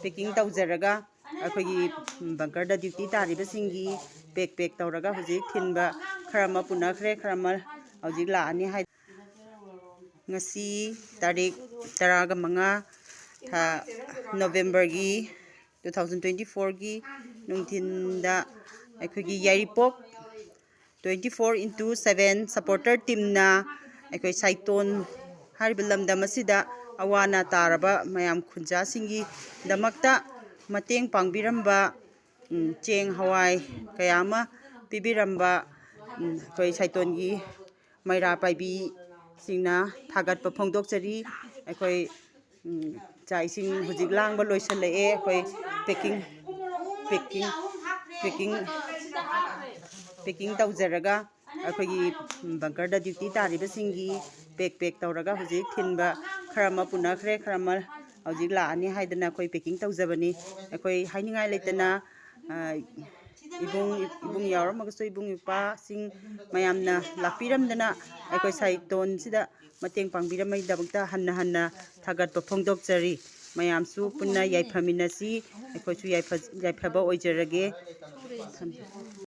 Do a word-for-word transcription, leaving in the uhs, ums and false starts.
Packing ꯇꯧꯖꯔꯒ ꯑꯩꯈꯣꯏꯒꯤ ꯕꯪꯀꯔꯗ duty ꯇꯥꯔꯤꯕꯁꯤꯡꯒꯤ ꯄꯦꯛ ꯄꯦꯛ ꯇꯧꯔꯒ ꯍꯧꯖꯤꯛ ꯊꯤꯟꯕ ꯈꯔ ꯑꯃ ꯄꯨꯅꯈ꯭ꯔꯦ, ꯈꯔ ꯑꯃ ꯍꯧꯖꯤꯛ ꯂꯥꯛꯑꯅꯤ ꯍꯥꯏ꯫ ꯉꯁꯤ ꯇꯥꯔꯤꯛ ꯇꯔꯥꯒ ꯃꯉꯥ, ꯊꯥ, ꯅꯣꯕꯦꯝꯕꯔꯒꯤ two thousand twenty fourꯒꯤ ꯅꯨꯡꯊꯤꯟꯗ ꯑꯩꯈꯣꯏꯒꯤ ꯌꯥꯏꯔꯤꯄꯣꯛ twenty four into seven supporter teamꯅ ꯑꯩꯈꯣꯏ ꯁꯥꯏꯇꯣꯟ ꯍꯥꯏꯔꯤꯕ ꯂꯝꯗꯝ ꯑꯁꯤꯗ ꯑꯋꯥ ꯑꯅꯥ ꯇꯥꯔꯕ ꯃꯌꯥꯝ ꯈꯨꯟꯖꯥꯁꯤꯡꯒꯤꯗꯃꯛꯇ ꯃꯇꯦꯡ ꯄꯥꯡꯕꯤꯔꯝꯕ, ꯎꯝ, ꯆꯦꯡ ꯍꯋꯥꯏ ꯀꯌꯥ ꯑꯃ ꯄꯤꯕꯤꯔꯝꯕ, ꯎꯝ, ꯑꯩꯈꯣꯏ ꯁꯥꯏꯇꯣꯟꯒꯤ ꯃꯩꯔꯥ ꯄꯥꯏꯕꯤꯁꯤꯡꯅ ꯊꯥꯒꯠꯄ ꯐꯣꯡꯗꯣꯛꯆꯔꯤ꯫ ꯑꯩꯈꯣꯏ, ꯎꯝ, ꯆꯥꯛ ꯏꯁꯤꯡ ꯍꯧꯖꯤꯛ ꯂꯥꯡꯕ ꯂꯣꯏꯁꯤꯜꯂꯛꯑꯦ꯫ ꯑꯩꯈꯣꯏ ꯄꯦꯀꯤꯡ, ꯄꯦꯀꯤꯡ, ꯄꯦꯀꯤꯡ, ꯄꯦꯀꯤꯡ ꯇꯧꯖꯔꯒ ꯑꯩꯈꯣꯏꯒꯤ ꯕꯪꯀꯔꯗ ꯗ꯭ꯌꯨꯇꯤ ꯇꯥꯔꯤꯕꯁꯤꯡꯒꯤ ꯄꯦꯛ ꯄꯦꯛ ꯇꯧꯔꯒ ꯍꯧꯖꯤꯛ ꯊꯤꯟꯕ ꯈꯔ ꯑꯃ ꯄꯨꯅꯈ꯭ꯔꯦ, ꯈꯔ ꯑꯃ ꯍꯧꯖꯤꯛ ꯂꯥꯛꯑꯅꯤ ꯍꯥꯏꯗꯅ ꯑꯩꯈꯣꯏ ꯄꯦꯀꯤꯡ ꯇꯧꯖꯕꯅꯤ꯫ ꯑꯩꯈꯣꯏ ꯍꯥꯏꯅꯤꯡꯉꯥꯏ ꯂꯩꯇꯅ, ꯑ, ꯏꯕꯨꯡ, ꯏꯕꯨꯡ ꯌꯥꯎꯔꯝꯃꯒꯁꯨ ꯏꯕꯨꯡ ꯏꯄ꯭ꯋꯥꯁꯤꯡ ꯃꯌꯥꯝꯅ ꯂꯥꯛꯄꯤꯔꯝꯗꯅ ꯑꯩꯈꯣꯏ ꯁꯥꯏꯇꯣꯟꯁꯤꯗ ꯃꯇꯦꯡ ꯄꯥꯡꯕꯤꯔꯝꯕꯒꯤꯗꯃꯛꯇ ꯍꯟꯅ ꯍꯟꯅ ꯊꯥꯒꯠꯄ ꯐꯣꯡꯗꯣꯛꯆꯔꯤ꯫ ꯃꯌꯥꯝꯁꯨ ꯄꯨꯟꯅ ꯌꯥꯏꯐꯃꯤꯟꯅꯁꯤ꯫ ꯑꯩꯈꯣꯏꯁꯨ ꯌꯥꯏꯐ-, ꯌꯥꯏꯐꯕ ꯑꯣꯏꯖꯔꯒꯦ꯫